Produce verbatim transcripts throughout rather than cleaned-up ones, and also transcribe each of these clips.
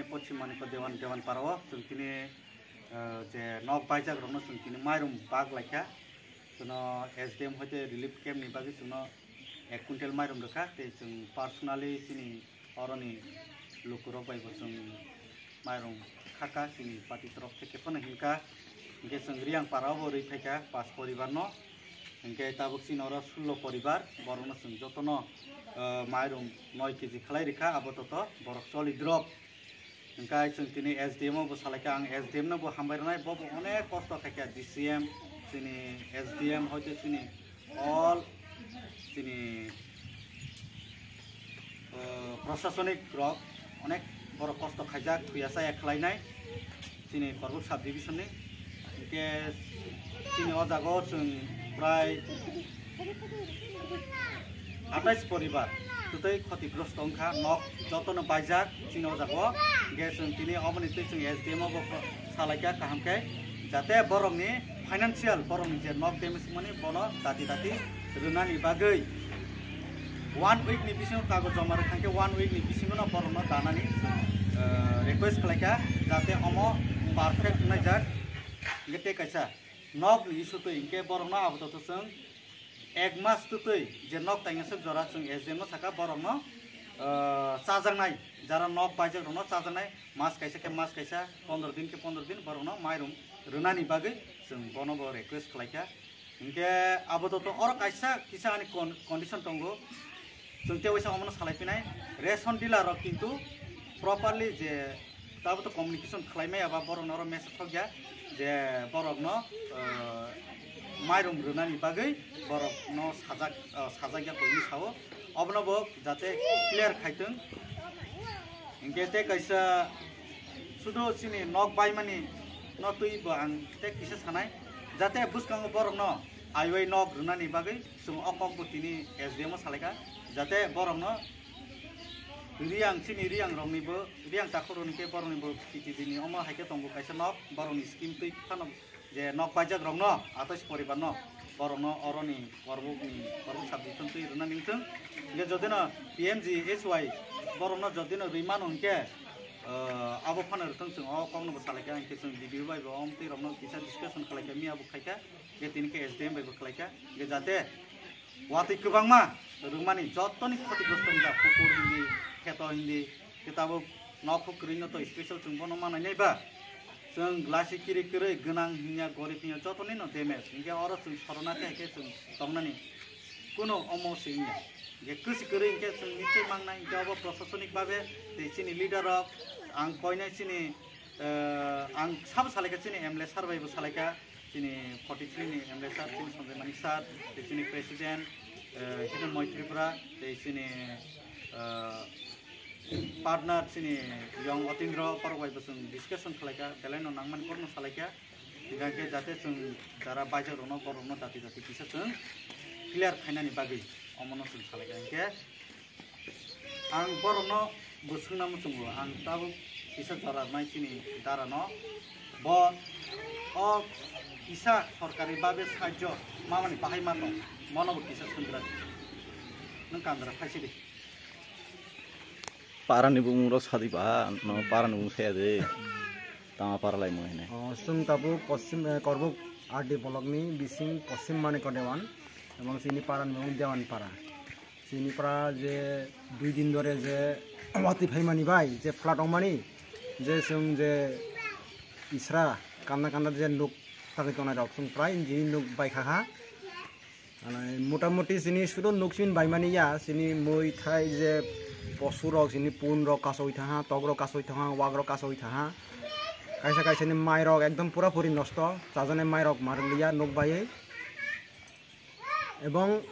Pochim Manikya Dewan, Dewan Parao chwng tini, eh, je nok baijak rokno chwng tini mairum bag laikha. Chwngno S D M hoite relief camp ni bagwi chwngno ek quintal mairum rwkha, tei chwng personally chini oroni lukurok bai bo chwng mairum khaka, chini party torof theke phano hinkha. Hinkhe chwng Riyang Parao bo rwi phaikha pas poribar no. Hinkhe tabuk chini oro sullo poribar, borokno chwng jotono, eh, mairum noi kg khlai rikha, abo toto borok choli drop. Hinkhe chwng tini S D M o bo salaikha, ang S D M no bo hambai rwnai, bo bo onek kosto khaikha, D C M, chini S D M hoite chini all chini, eh, prosasonik rok onek borok kosto khaijak, thuyasa ya khlainai chini Korbuk sub division ni. Hinkhe chini o jaga o chwng prai atais poribar twtwi khotigrosto wngkha, nok jotono baijak chini o jaga o. Hinkhe chwng tini oboni twi chwng S D M o bo salaikha kaham khe, jate borokni financial, borokni je nok damage wngmani bono dati dati rwnani bagwi one week ni bisingo kagoj joma rwkha khe one week ni bisingo no borokno danani, eh, request khlaikha, jate omo perfect wngnai jak. Hinkhe tei kaisa nok ni issue twi hinkhe borokno apatot chwng ek mas twtwi je nok taingaswk jora chwng S D M no saka borokno, ah, chajaknai, jara nok baijak rokno chajaknai, mas kaisa khe mas kaisa, pondro din khe pondro din borokno mairum rwnani bagwi chwng bono bo request khlaikha. Hinkhe apatot oro kaisa kisa ani con-, condition tongo, chwng tei waisa omono salai phinai, ration dealer rok kintu properly je Tabuk to communication khlai maya ba borok no oro message thok ya je borok no, eh, mairum rwnani bagwi borok no sajak, eh, sajak ya koi sao, obono bo jate clear khai thung. Hinkhe tei kaisa sudu chini nok baimani no twi bo ang tei kisa sanai, jate bwskango borok no aiwai nok rwnani bagwi chwng o kok bo tini S D M o salaikha, jate borok no Riyang chini Riyang rokni bo, Riyang takhuk rokni khe borokni bo T T D ni omo hai khe tongo kaisa nok, borokni scheme twi phano je nok paijak rokno, atais poribar no, borokno oroni Korbuk ni, Korbuk sub division twi rwna ningthung. Hinkhe jodino P M G S Y borokno jodino rwi mano hinkhe, eh, abo phano rwthung chwng o kokno bo salaikha, hinkhe chwng D D O bai bo omtwi rokno kisa discussion khlaikha, miya bo khaikha, hinkhe tini khe S D M bai bo khlaikha, hinkhe jate Watwi kwbangma rwngmani jotoni khotigrosto wngjak, pukur hindi, kheto hindi, khe tabuk nok huk kwrwino to special chwng bono manai nai ba? Chwng glaci kiri kwrwi, gwnang hinya, gorib hinya, jotoni no damage. Hinkhe oro chwng sorona khe, khe chwng tongnani kuno omo se wngya. Hinkhe kwsi kwrwi hinkhe chwng nichoi mangnai, hinkhe obo prosasonik babe tei chini leader rok, ang koinai chini, eh, ang sabo salaikha, chini M L A sir bai bo salaikha. Chini forty three ni M L A sir, chini Sanjay Manik sir, tei chini president, eh, chini Moi Tripura, tei chini, eh, partner chini Yong Otindro, borok bai bo chwng discussion khlaikha, belai no nangmani borok no salaikha. Hinkhe jate chwng jara baijak rokno, borok no dati dati kisa chwng clear khainani bagwi omono chwng salaikha. Hinkhe Ang borokno bo swngna muchungo, ang tabuk kisa jora rwnai chini darano. Bo o kisa sorkari babe sahajyo mamani bahai ma tong, mono bo kisa swnggra di. Nwng kandra phaisi di. Parani bumung rok sadi ba, no parani bumung saya de. Tama para lai mo hene. O, chwng tabuk Poschim, eh, Korbuk R D block ni bising Poschim Manikya Dewan, ebong chini para ni bumung Dewan para. Chini para je dui din dore je watwi phaimani bai je flood ongmani, je chwng je isra kanda kanda je nuk tangwi tongnai rok chwng prai jini nuk bai kha kha. Motamoti chini sudo nuk chini baimani ya, chini mui thai je posu rok, chini pun rok kasawi thaha, tok rok kasawi thaha, wak rok kasawi thaha. Kaisa kaisa ni mai rok ekdom pura puri nosto, chajaknai mai rok marliya nuk baiwi. Ebong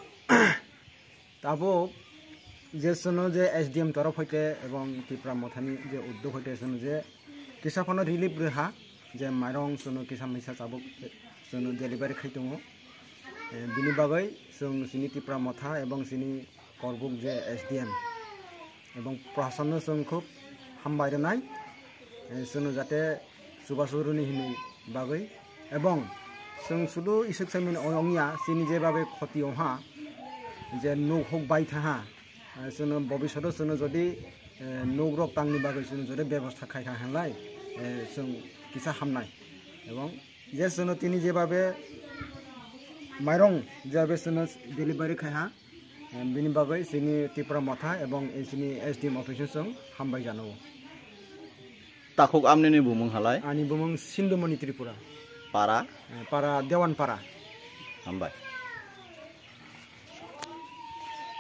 Tabuk je chwngno je S D M torof hoite ebong Tipra Mothani je uddog hoite chwngno je kisa phano relief rwha, je mairong chwngno kisa misa tabuk chwngno delivery khai tongo. Eh, bini bagwi chwng chini Tipra Motha ebong chini Korbuk je S D M ebong Prashanno chwng khub hambai rwnai. Eh, chwngno jate chubachu rwni hinwi bagwi. Ebong chwng sudu isuk saimani ong-, ongya, chini je babe khoti ongha, je nuk huk bai thaha, eh, chwngno bobishoto chwngno jodi Eh, nok rok tangni bagwi chwng jore bebostha khai kha hinlai, eh, chwng kisa hamnai. Ebong je chwngno tini jebabe mairong jebabe chwngno delivery khai ha, eh, bini bagwi chini Tipra Motha ebong chini S D M office chwng hambai jano. Takhuk amnini bumung halai? Ani bumung Sindhumani Tripura. Para? Eh, para Dewan Para. Hambai.